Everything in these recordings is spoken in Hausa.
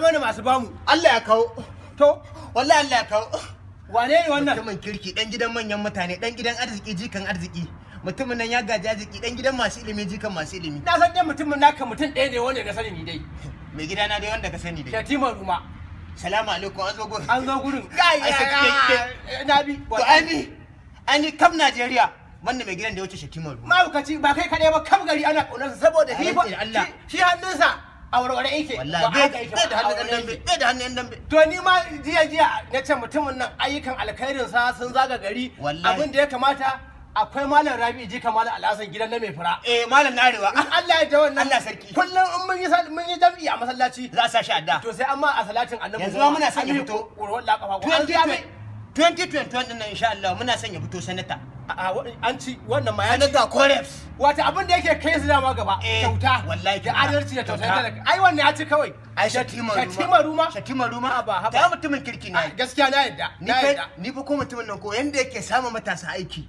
Mana masu bamu. Allah ya kawo. To, wallahi Allah ya kawo. Wane ne wannan? Mutumin kirki, dan gidan manyan mutane, dan gidan arziki, jikan arziki. Mutumin nan ya gaji arziki, dan gidan masu ilimi, jikan masu ilimi. Na san dai mutumin naka mutum ɗaya ne wanda na sani ni dai. Mai gidana dai wanda ka sani dai. Shatima Ruma. Salamu alaikum, an zo gurin. An zo gurin. Ai, sai Na bi. To ani kam Najeriya wanda mai gidan da ya wuce Shatima Ruma. Mahaukaci ba kai kaɗai ba, kam gari ana ƙaunarsa saboda shi A rantse da Allah. Shi hannunsa a warware yake. Wallahi ba bai haka yake bai da ba, a hannun dan warware dambe, yake. bai da hannun dambe. To, ni ma jiya jiya na ce mutumin nan ayyukan alkhairinsa sun zaga gari. Wallahi. Abin da ya kamata, akwai Malam Rabi jika Malam Alhassan gidan na mai fura. Eh, malam na arewa. In Allah ya da wannan Allah sarki. Kullum in mun yi jam'i a masallaci Za a sa shi adda. to sai an ma a salatin Annabi. Yanzu ma muna son ya fito. Ƙurwan kafa. An biya mai. 2021 din nan, insha Allah muna son ya fito sanata. An ci wannan ma ya ci. Sanata ko reps. Wata abin da yake kai su dama gaba, Eh, kyauta wallahi da kyauta. adalci da tausayin Kyauta. talaka. Ai wannan ya ci kawai. Ai Shatima Ruma. Shatima Ruma. Shatima Ruma. Haba, haba. Ta mutumin kirki ne. Ah, gaskiya na yadda. Ni Na kai yadda. Ni fa ko mutumin nan ko yanda yake samun matasa aiki.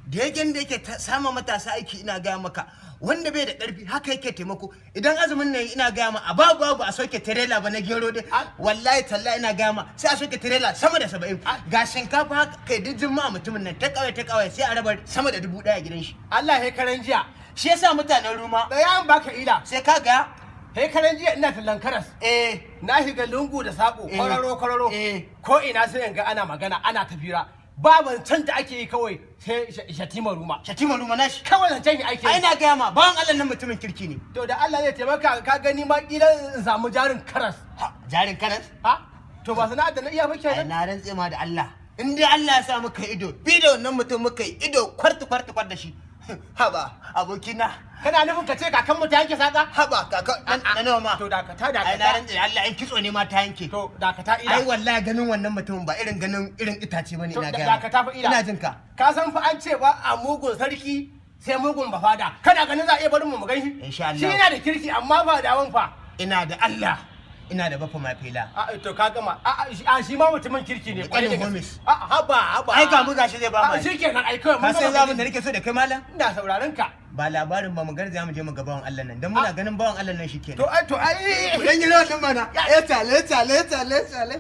Da yake yanda yake samun matasa aiki, ina gaya maka, wanda bai da karfi haka yake taimako. Idan azumin nan, ina gaya ma, a babu babu a soke tirela ba na gero dai, wallahi tallahi ina gaya ma sai a soke tirela sama da 70 ga shinkafa haka. Kai, duk juma'a mutumin nan ta kawai ta kawai sai a raba sama da 1000 a gidan shi. Allah ya karan jiya. Shi yasa mutanen Ruma Da ya baka ila. sai ka ga He karan jiya ina tallan karas. Na shiga lungu da sako, kwararo kwararo. Ko ina sai in ga ana magana, ana tafira. Babu can da ake yi kawai sai Shatima Ruma. Shatima Ruma nashi. Kawai zancen shi ake Ai yi. na gaya ma, bawan Allah nan mutumin kirki ne. To, da Allah zai taimaka, ka gani ma kila in samu jarin karas. Ha, jarin karas. Ha? To, ba sana'ar da na iya ba Ai kenan. na rantse ma da Allah, in dai Allah ya sa muka ido bi da wannan mutum, muka yi ido kwartu kwartu kwar da shi, haba abokina. Kana nufin ka ce kakan mu ta yanke saka? Haba kaka na nawa ma? To, dakata. Ai na Dakata. rantse da Allah, in kitso ne ma ta yanke. To, dakata ila. Ai wallahi ganin wannan mutumin ba irin ganin irin itace bane. To, Ina ga dakata fa ila. Ina jin ka. Ka san fa an ce ba a mugun sarki sai mugun bafada. Kana ganin za a iya barin mu mu gan shi? Insha Allah. Shi yana da kirki amma ba dawon fa. Ina da Allah, ina da Bafa Mafela. A to, ka gama. A shi ma mutumin kirki ne Da kwarai da ƙanin gaske. Homies. A haba haba. Ai ga mu gashi zai ba mu. A shikenan, ai kawai Ka mun san gama. zamun da nake so da kai, malam? Ina sauraron ka. Ba labarin ba, mu garzaya mu je mu ga bawan Allah nan, dan muna ganin bawan Allah nan shikenan. To ai Dan yi rawan nan mana. Eh, tale tale tale tale.